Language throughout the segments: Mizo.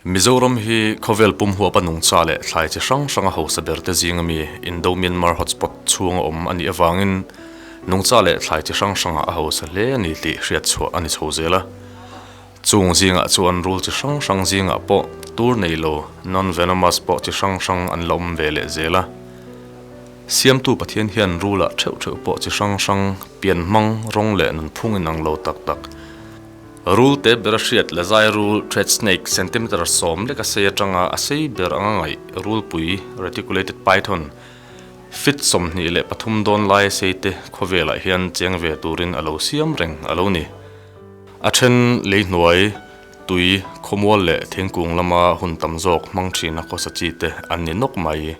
Mizoram hi khawvel pum huapa nungcha leh thlai chi hrang hranga hausa berte zinga mi Indo-Myanmar hotspot chhunga awm a nih avangin nungcha leh thlai chi hrang hrangah a hausa hle a ni tih hriat chhuah a ni chho zel a. Chung zingah chuan rul chi hrang hrang zingah pawh tur nei lo, non-venomous, pawh chi hrang hrang an la awm ve leh zel a. Siamtu Pathian hian rulah theuh theuh pawh chi hrang hrang, pianhmang, rawng leh nunphung inang lo tak tak, Rul te ber a hriat Lazai rul, thread snake, centimeter 10 lek a sei atanga a sei ber anga ngaih rulpui, reticulated python, feet 23 dawn lai a sei te khawvelah hian cheng ve turin a lo siam reng a lo ni. A then lei hnuai, tui, khawmual leh thingkung lama hun tam zawk hmang thin a khawsa chi te an ni nawk mai.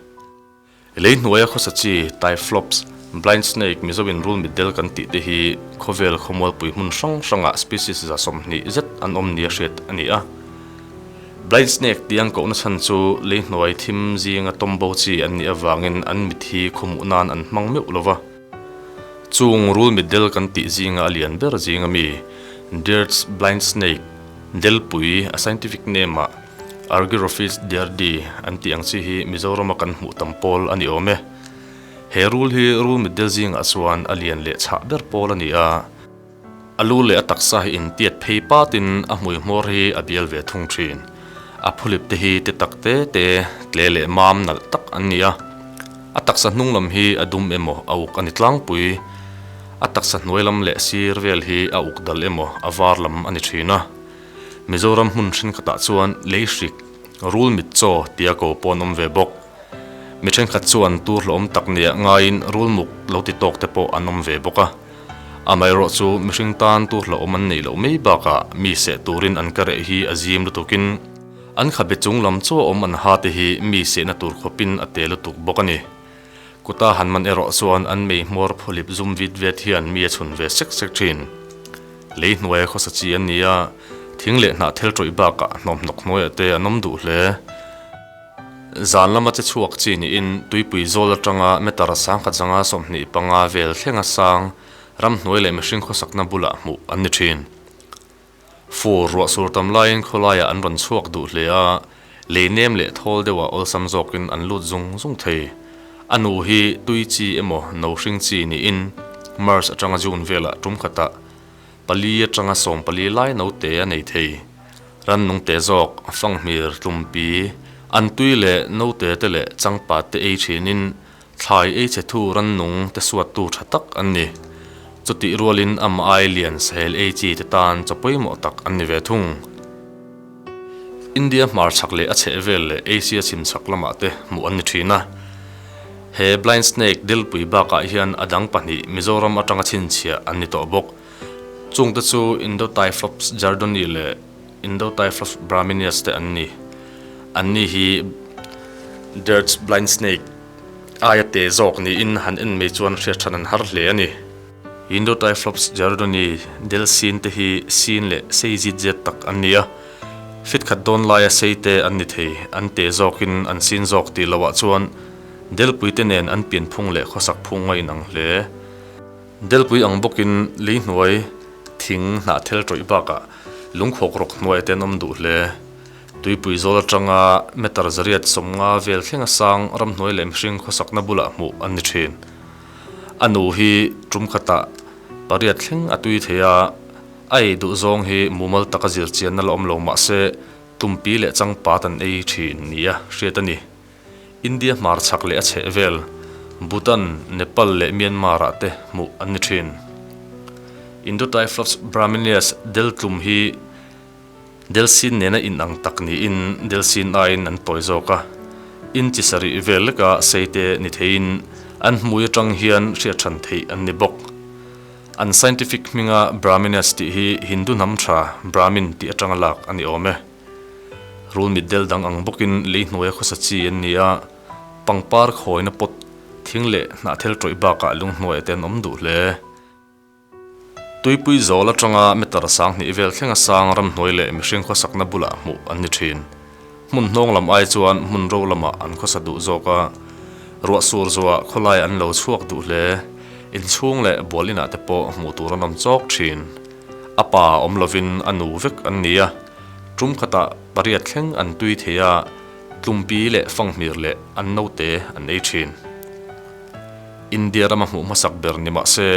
Lei hnuaia khawsa chi, Typhlops, blind snake, Mizoin rul mitdel kan tih te hi khawvel khawmualpui hmun hrang hrangah species 20 zet an awm nia hriat a ni a. Blind snake tih an kohna chhan chu lei hnuai thim zinga tawmbo chi an nih avangin an mit hi khawmuh nan an hmang meuh lo va. Chung rul mitdel kan tih zinga a lian ber zinga mi, Deard's blind snake, Delpui, a scientific name ah, Argyrophis diardi an tih ang chi hi Mizorama kan hmuh tam pawl a ni awm e. He rul hi rul mitdel zingah chuan a lian leh chhah ber pawl a ni a. A lu leh a taksa hi intiat phei patin a hmui hmawr hi a bial ve thung thin. A phulip te hi te tak te te, tle leh mam nalh tak an ni a. A taksa hnung lam hi a dum emaw a uk a ni tlangpui. A taksa hnuai lam leh sir vel hi a uk dal emaw a var lam a ni thin a. Mizoram hmun thenkhatah chuan lei hrik, rul mit chaw tia ko pawh an awm ve bawk. Mi thenkhat chuan tur hlawhawm tak nia ngaiin rul muk lo ti tawk te pawh an awm ve bawk a. Amaherawh chu mihring tan tur hlawhawm an neih loh mai bakah mi seh turin an ka reh hi a zim lutukin an khabe chung lam chaw awm an ha te hi mi sehna tur khawpin a te lutuk bawk a ni. Kuta han man erawh chuan an mei hmawr phawlip zum vit vet hian mi a chhun ve sek sek thin. Lei hnuaia khawsa chi an ni a, thing leh hnah thel tawih bakah hnawmhnawk hnuaiah te an awm duh hle. Zan lama che chhuak chi niin tuipui zawl atanga meter 1125 vel thlenga sang ramhnuai leh mihring khawsakna bulah hmuh an ni thin. Fur ruah sur tam laiin khawlaiah an rawn chhuak duh hle a, lei nem leh thawl deuhah awlsam zawkin an lut zung zung thei. A nu hi tui chi emaw no hring chi niin March atanga June velah tum khatah pali atanga 14 lai note a nei thei. Rannung te zawk, fanghmir, tlumpi, an tui leh note te leh changpat te ei thinin Thlai ei che thu rannung te suattu tha tak an ni. Chutih rualin am ai lian sahel ei chi te tan chaw pawimawh tak an ni ve thung. India hmarchhak leh a chhehvel leh Asia chhimchhak lamah te hmuh an ni thin a. He blind snake Delpui bakah hian a dang pahnih Mizoram atanga chhinchhiah an ni tawh bawk. Chungte chu Indotyphlops jardoni leh Indotyphlops brahmineus te an ni. Anni hi Dirt's blind snake aia te zawk niin han en mai chuan hriat than an har hle a ni. Indotyphlops jardoni del sin te hi sin leh sei zit zet tak an ni a, fit khat dawn laia sei te an ni thei, an te zawkin an sin zawk tih loah chuan delpui te nen an pianphung leh khawsak phung a inang hle. Delpui ang bawkin lei hnuai thing hnah thel tawih bakah lungkhawk rawk hnuai te an awm duh hle. Tuipui zawl atanga meter 150 vel thlenga sang ramhnuai leh mihring khawsakna bulah hmuh an ni thin. A nu hi tum khatah pariat thleng a tui thei a, a ei duh zawng hi mumal taka zir chianna la awm lo mah se tumpi leh changpat an ei thin nia hriat a ni. India hmarchhak leh a chheh vel, Bhutan, Nepal leh Myanmar ah te hmuh an ni thin. Indotyphlops brahmineus deltlum hi Delsin nena inang tak niin Delsin aiin an tawi zawk a, in chi sarih vel leka sei te ni theiin an hmui atang hian hriat hran theih an ni bawk. An scientific hminga Brahmines tih hi Hindu hnam tha Brahmin tih atanga lak a ni awm e. Rul mitdel dang ang bawkin lei hnuaia khawsa chi an ni a, pangpar khawina pawt thing leh hnahthel tawih bakah lunghnuaiah te an awm duh hle. Tuipui zawl atanga meter 2000 vel thlenga sang ramhnuai leh mihring khawsakna bulah hmuh an ni thin. Hmun hnawng lam ai chuan hmun ro lamah an khawsa duh zawk a, ruah sur zuah khawlai an lo chhuak duh hle. Inchhung leh bual inah te pawh hmuh tur an awm chawk thin. A pa awm lovin a nu vek an ni a, tum khatah. Pariat thleng an tui thei a, tlumpi leh fanghmir leh an naute an ei thin. India rama hmuh hmasak ber ni mah se,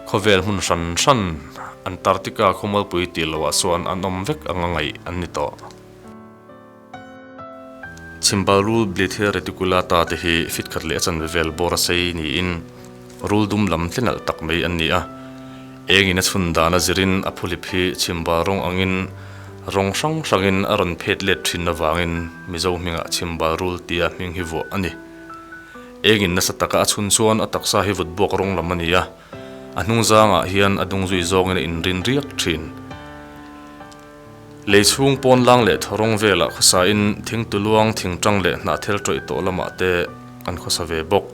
khawvel hmun hran hran Antarctica khawmualpui tih loah chuan an awm vek anga ngaih an ni tawh. Chhimbal rul Blethea reticulata te hi fit khat leh a chanve vel bawr a sei niin rul dum lam tlenalh tak mai an ni a. Engin a chhun dan a zirin a phuhlip hi chhimbal rawng angin rawng hrang hrangin a rawn phet let thin avangin Mizo hmingah chhimbal rul tia hming hi vuah a ni. Engin nasa taka a chhun chuan a taksa hi vut buak rawng lam a ni a, a hnung zangah hian a dung zui zawngin a inrin riak thin. Lei chhung pawn lang leh thaw rawng velah khawsain thingtuluang, thingtang leh hnahthel tawih tawh lamah te an khawsa ve bawk.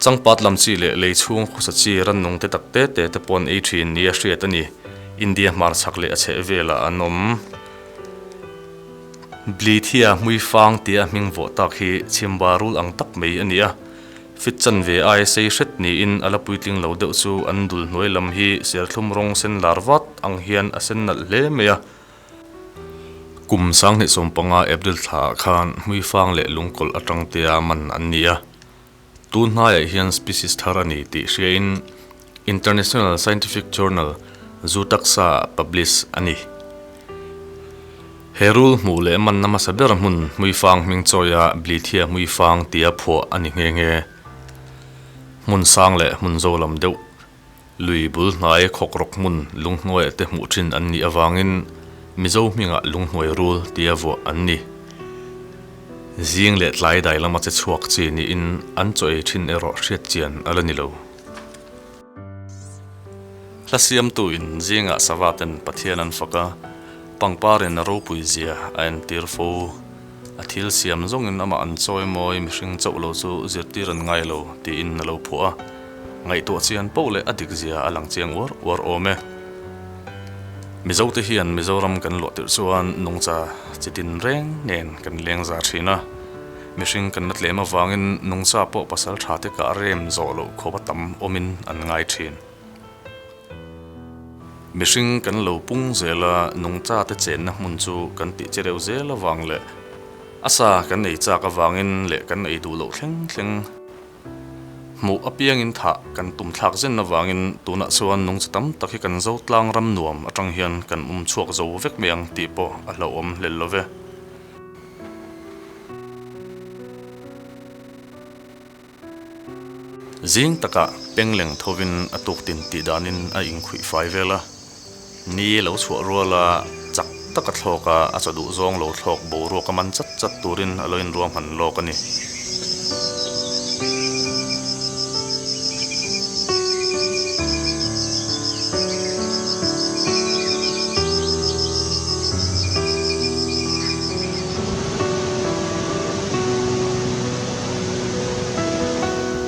Changpat lam chi leh lei chhung khawsa chi rannung te tak te te te pawh an ei thin nia hriat a ni. India hmarchhak leh a chheh velah an awm. Blithia hmuifang tia hming vawh tak hi chhimba rul ang tak mai a ni a. Fit chanve aia sei hret niin a la puitling lo deuh chu an dul hnuai lam hi serthlum rawng sen lar vat ang hian a sen nalh hle mai a. Kum 2015 April thlaah khan hmuifang leh lungkawlh atang tea man an ni a. Tun hnaiah hian species thar a ni tih hriain International Scientific Journal Zootaxa ah publish a ni. He rul hmuh leh manna hmasa ber hmun hmuifang hming chawia Blithia hmuifang tia phuah a ni nghe nghe. Hmun sang leh hmun zo lam deuh Lui bul hnai khawkrawk hmun lunghnuaiah te hmuh thin an nih avangin Mizo hmingah lunghnuai rul tia vuah an ni. Zing leh tlai dai lama che chhuak chi niin an chaw ei thin erawh hriat chian a la ni lo. Hla siamtu in zingah sava ten Pathian an fak a, pangpar in a ropui zia a entir fo. A thil siam zawngin amah an chawi mawi mihring chauh lo chu zirtir an ngai lo tiin a lo phuah a, ngaihtuah chian poh leh a dik zia a lang chiang uar uar awm e. Mizote hian Mizoram kan luah tirh chuan nungcha chi tin reng nen kan leng za thin a, mihring kan la tlem avangin nungcha pawh pasal tha te kah rem zawh loh khawp a tam awmin an ngai thin. Mihring kan lo pung zel a, nungcha te chenna hmun chu kan tih che reuh zel avang leh a sa kan ei chak avangin leh kan ei duh loh thleng thleng hmuh apiangin thah kan tum thlak zen avangin tunah chuan nungcha tam tak hi kan zo tlang ram nuam atang hian kan um chhuak zo vek mai ang tih pawh a hlauhawm hlel lo ve. Zing takah pengleng thovin a tuktin tih danin a inkhuih fai vel a, ni lo chhuah ruala chak taka thlawk a, a chaw duh zawng lo thlawk boruak a man chat chat turin a lo inruahman lawk a ni.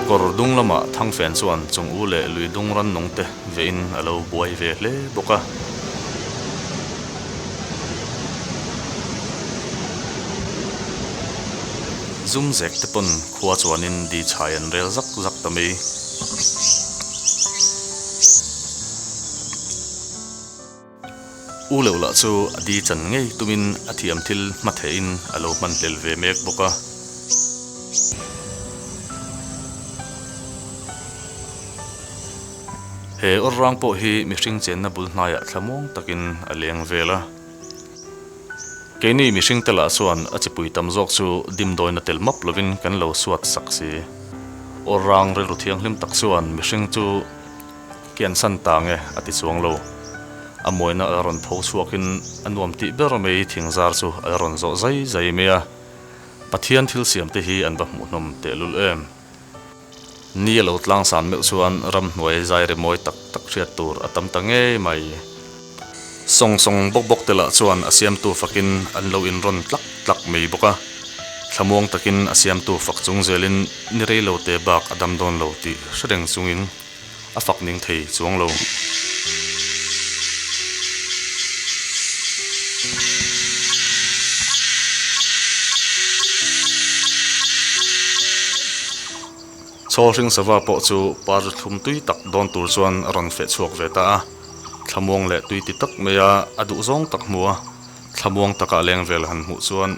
Kawr dung lamah Thangfen chuan chung u leh lui dung rannung te vehin a lo buai ve hle bawk a. Zum zek te pawn khua chuanin di chhai an rel zak zak ta mai. U loh lah chu a di chan ngei tumin a thiam thil hma theihin a lo hman hlel ve mek bawk a. He awr rang pawh hi mihring chenna bul hnaiah thlamuang takin a leng vel a. Keini mihring te lah chuan a chipui tam zawk chu dimdawina tel map lovin kan lo suat sak si. Awr rang rilru thianghlim tak chuan mihring chu Kian san ta nge a ti chuang lo. A mawina a rawn tho chhuakin a nuam tih ber mai thingzar chu a la rawn zawh zai zai mai a. Pathian thil siam te hi an va hmuhnawm tehlul em. Ni a lo tlang san meuh chuan ramhnuai zai ri mawi tak tak hriat tur a tam ta ngei mai. Sawng sawng bawk bawk te lah chuan a siamtu fakin an lo inrawn tlak tlak mai bawk a. Thlamuang takin a siamtu fak chung zelin ni rei lo te bak a dam dawn lo tih hre reng chungin A fak ning thei chuang lo. Chhawl hring sava pawh chu par thlum tui tak dawn tur chuan a rawn feh chhuak ve ta a. Thlamuang leh tui ti tak mai a, a duhzawng tak hmu a. Thlamuang taka a leng vel han hmuh chuan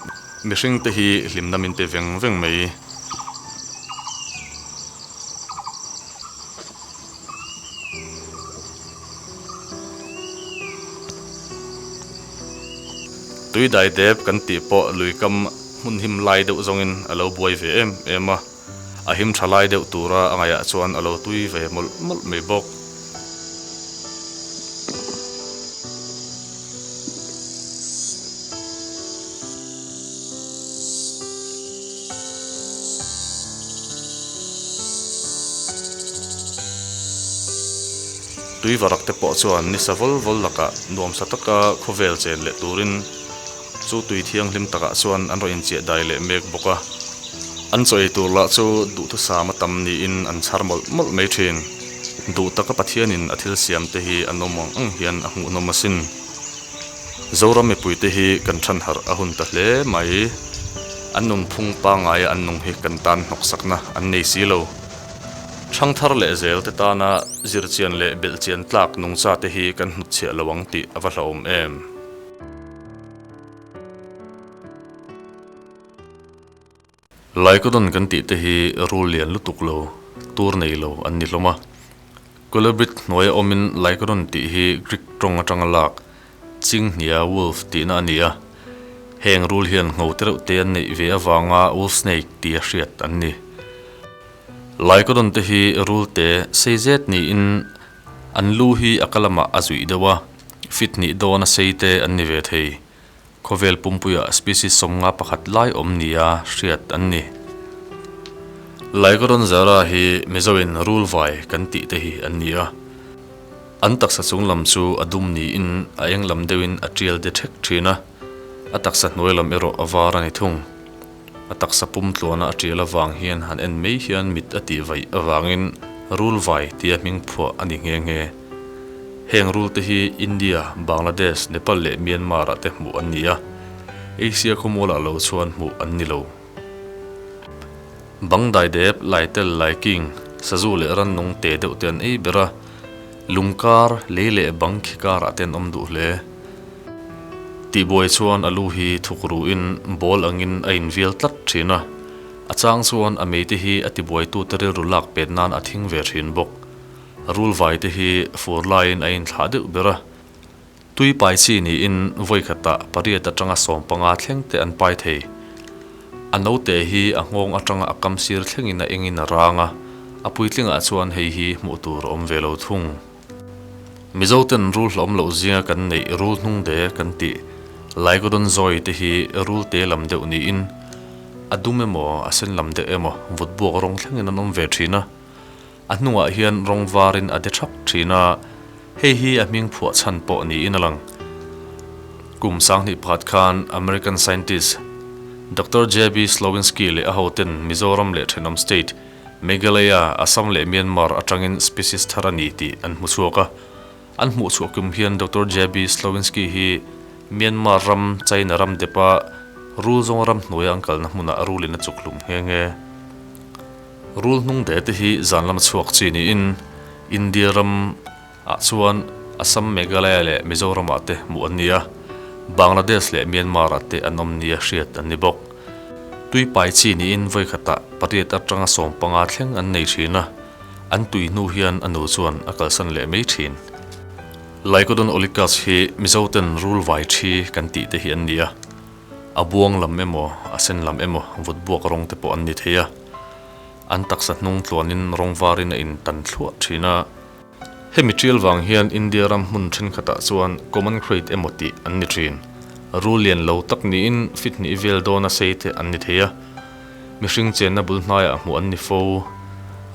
mihring te hi hlimna min pe veng veng mai. Tui dai dep kan tih pawh lui kam hmun him lai deuh zawngin a lo buai ve em em a, a him tha lai deuh tura a ngaihah chuan a lo tui ve mawlh mawlh mai bawk. Tui varak te pawh chuan nisa vawl vawl lakah nuamsa taka khawvel chen leh turin chu tui thianghlim takah chuan an rawn inchiah dai leh mek bawk a. An chaw ei tur lah chu duhthusam a tam niin an chhar mawlh mawlh mai thin. Duh taka Pathianin a thil siam te hi an awm ang ang hian a hmuhnawm asin. Zoram mipuite hi kan than harh a hun ta hle mai. An nunphung pangngaia an nung hi kan tan hnawksakna an nei si lo. Thangthar leh zel te tana zirchian leh belhchian tlak nungcha te hi kan hnutchhiah lo ang tih a va hlauhawm em. Lycodon kan tih te hi rul lian lutuk lo, tur nei lo an ni hlawm a. Colubrid hnuaia awmin Lycodon tih hi Greek tawng atanga lak Chinghnia wolf tihna a ni a. Heng rul hian ngho te reuh te an neih ve avanga wolf snake tia hriat an ni. Lycodon te hi rul te sei zet niin an lu hi a ka lamah a zuih deuh a, fit hnih dawna sei te an ni ve thei. Khawvel pumpuiah species 51 lai awm nia hriat an ni. Lycodon zara hi Mizoin rul vai kan tih te hi an ni a. An taksa chung lam chu a dum niin a eng lam deuhin a tial de thek thin a, a taksa hnuai lam erawh a var a ni thung. A taksa pum tluana a tial avang hian han en mai hian mit a tih vaih avangin rul vai tia hming phuah a ni nghe nghe. Heng rul te hi India, Bangladesh, Nepal leh Myanmar ah te hmuh an ni a, Asia khawmualah lo chuan hmuh an ni lo. Bang daidep, laitel, laiking, sazu leh rannung te deuh te an ei ber a, lungkar, lei leh bang khi karah te an awm duh hle. Tihbuai chuan a lu hi thuk ruhin ball angin a invial tlat thin a, a chang chuan a meite hi a tibuaitute rilru lak pet nan a thing ve thin bawk. Rul vai te hi fur laiin a inthlah deuh ber a, tui pai chi niin vawi khatah pariat atanga 15 thleng te an pai thei. A note hi a nghawng atanga a kam sir thlengin a engin a rang a, a puitlingah chuan hei hi hmuh tur a awm ve lo thung. Mizoten rul hlawm loh zinga kan neih rul hnung de kan tih Lycodon zawi te hi rul te lam deuh niin a dum emaw a sen lam deuh emaw vut buak rawng thlengin an awm ve thin a. A hnungah hian rawng varin a de thap thin a, hei hi a hming phuah chhan pawh niin a lang. Kum 2001 khan American scientist Doctor JB Slowinski leh a hoten Mizoram leh thenawm state Meghalaya, Assam leh Myanmar atangin species thar a ni tih an hmu chhuak a. An hmuh chhuah kum hian Doctor JB Slowinski hi Myanmar ram, China ram depa rul zawng ram hnuaia an kalna hmunah rulin a chuk hlum nghe nghe. Rul hnung de te hi zan lama chhuak chi niin India ram ah chuan Assam, Meghalaya leh Mizoram ah te hmuh an ni a, Bangladesh leh Myanmar ah te an awm nia hriat an ni bawk. Tui pai chi niin vawi khatah pariat atanga 15 thleng an nei thin a, an tui hnu hian a nu chuan a kalsan leh mai thin. Lycodon olicus hi Mizoten rul vai thi kan tih te hi an ni a. A buang lam emaw, a sen lam emaw vut buak rawng te pawh an ni thei a. An taksa hnung tluanin rawng varin a intan thluah thin a. Hemi tial vang hian India ram hmun thenkhatah chuan common crate emaw tih an ni thin. Rul lian lo tak niin fit hnih vel dawna sei te an ni thei a. Mihring chenna bul hnaiah hmuh an ni fo.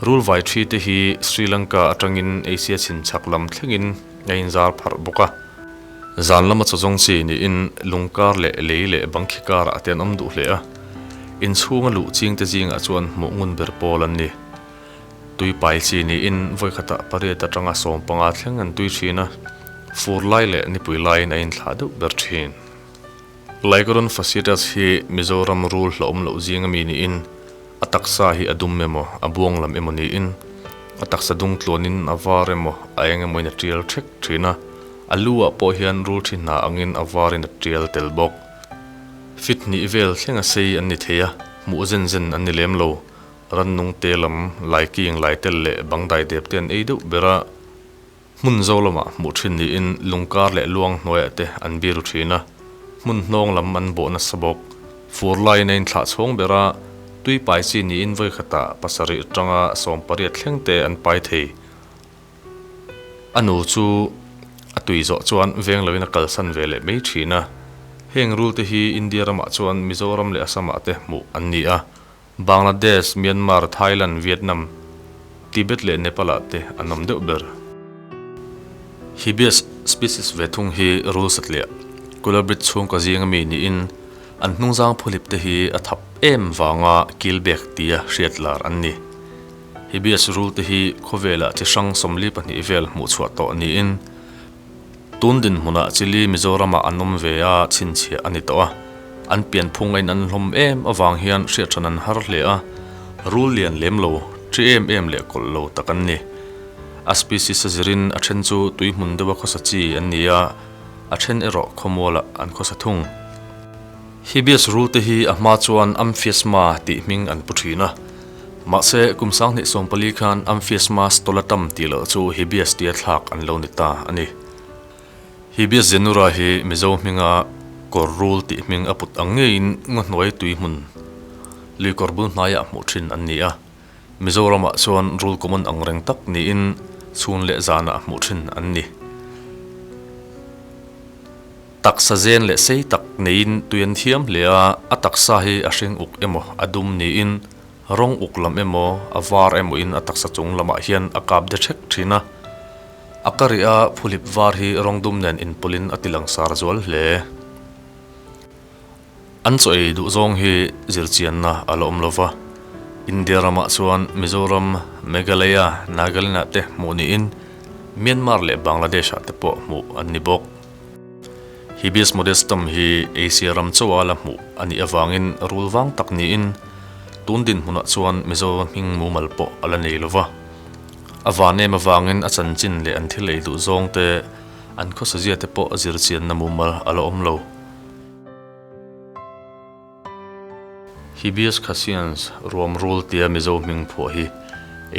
Rul vai thi te hi Sri Lanka atangin Asia chhinchhak lam thlengin a inzar pharh bawk a. Zan lama chaw zawng chi niin lungkar leh lei leh bangkhi karah te an awm duh hle a, inchhunga luh chingte zingah chuan hmuh ngun ber pawl an ni. Tui pai chi niin vawi khatah pariat atanga 15 thleng an tui thin a, fur lai leh nipui laiin a inthlah deuh ber thin. Lycodon fasciatus hi Mizoram rul hlauhawm loh zinga mi niin a taksa hi a dum emaw a buang lam emaw niin a taksa dung tluanin a var emaw a eng emawin a tial thek thin a. A lu ah pawh hian rul thi hna angin a varin a tial tel bawk. Fit hnih vel thlenga sei an ni thei a, hmuh zen zen an ni lem lo. Rannung te lam, laiking, laitel leh bangdai dep te an ei deuh ber a. Hmun zo lamah hmuh thin niin lungkar leh luang hnuaiah te an biru thin a, hmun hnawng lam an bawh nasa bawk. Fur laiin a inthlah chhawng ber a, tui pai chi niin vawikhatah pasarih atanga sawmpariat thleng te an pai thei. A nu chu a tui zawh chuan veng loin a kalsan ve leh mai thin a. Heng rul te hi India ramah chuan Mizoram leh Assam-ah te hmuh an ni a, Bangladesh, Myanmar, Thailand, Vietnam, Tibet leh Nepal-ah te an awm deuh ber. Hibias species ve thung hi rul satliah, Culebrid chhungkaw zinga mi niin an hnungzang phuhlip te hi a thap em vanga kilbek tia hriat lar an ni. Hibias rul te hi khawvelah chi hrang 42 vel hmuh chhuah tawh niin Tun dinhmunah Chile Mizoramah an awm ve a, chhinchhiah a ni tawh a. An pianphung a in an hlawm em avang hian hriatthan an har hle a, rul lian lem lo, ṭi em em leh kawlh lo tak an ni. A species a zirin a ṭhen chu tui hmun deuha khawsa chi an ni a, a ṭhen erawh khawmualah an khawsa thung. Hibias rul te hi a hma chuan Amphiasma tih hming an pu ṭhin a. Mahse, kum 2014 khan Amphiasma stolatum tih loh chu Hibias tia thlak an lo ni ta a ni. Hibias Zenura hi Mizo hminga kawr rul tih hming a put ang ngeiin ngawhnuai tui hmun lui kawr bul hnaiah hmuh thin an ni a. Mizoramah chuan rul common ang reng tak niin chhun leh zanah hmuh thin an ni. Taksa zen leh sei tak neiin tui an thiam hle a, a taksa hi a hring uk emaw a dum niin rawng uk lam emaw a var emaw in a taksa chung lamah hian a kap de ṭhek ṭhin a. A ka rih a phuhlip var hi rawng dum nen inpawlhin a ti langsar zual hle. An chaw ei duh zawng hi zirchianna a la awm lo va, India ramah chuan Mizoram, Meghalaya, Nagaland ah te hmuh niin Myanmar leh Bangladesh ah te pawh hmuh an ni bawk. Hibias modestum hi Asia ram chawa la hmuh a nih avangin rul vang tak niin tun dinhmunah chuan Mizo hming mumal pawh a la nei lo va. A van em avangin a chanchin leh an thil ei duh zawng te, an khawsazia te pawh zirchianna mumal a la awm lo. Hibias khasians ruam rul tia Mizo hming phuah hi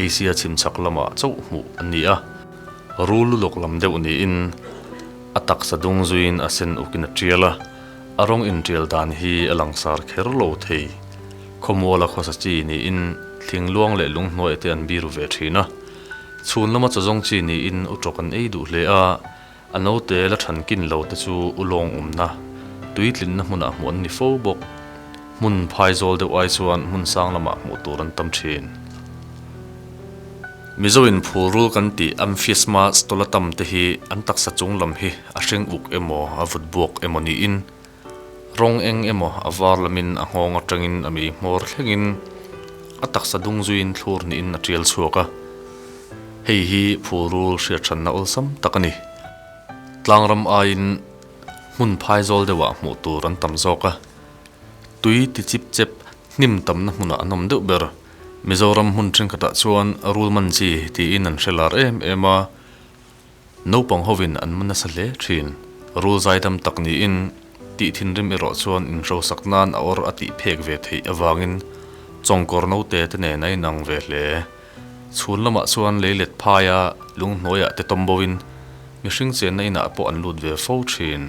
Asia chhimchhak lamah chauh hmuh an ni a, rul lulawk lam deuh niin a taksa dung zuiin a sen ukin a tial a, a rawng intial dan hi a langsar kher lo thei. Khawmuala khawsa chi niin thingluang leh lunghnuai te an biru ve thin a, chhun lama chawzawng chi niin utawk an ei duh hle a, A naute la than kin lo te chu u lawng awmna, tuitlinna hmunah hmuh an ni fo bawk. Hmun phaizawl deuh ai chuan hmun sang lamah hmuh tur an tam thin. Mizo in phulrul kan tih Amphisma stolatum te hi an taksa chung lam hi a hring uk emaw a vut buak emaw niin rawng eng emaw a var lamin a nghawng atangin a mei hmawr thlengin a taksa dung zuiin thlur hnihin a tial chhuak a. Hei hi phulrul hriathranna awlsam tak a ni. Tlangram aiin hmun phaizawl deuhah hmuh tur an tam zawk a. Tui ti chip chep hnim tamna hmunah an awm deuh ber. Mizoram hmun thenkhatah chuan rul man chi tiin an hre lar em em a. Naupang hovin an ma nasa hle thin. Rul zaidam tak niin tih thinrim erawh chuan inhrosak nan a awr a tih phek ve theih avangin chawngkawr naute te nen a inang ve hle. Chhun lamah chuan leilet phaia lunghnuaiah te tawm bo in mihring chenna inah pawh an lut ve fo thin.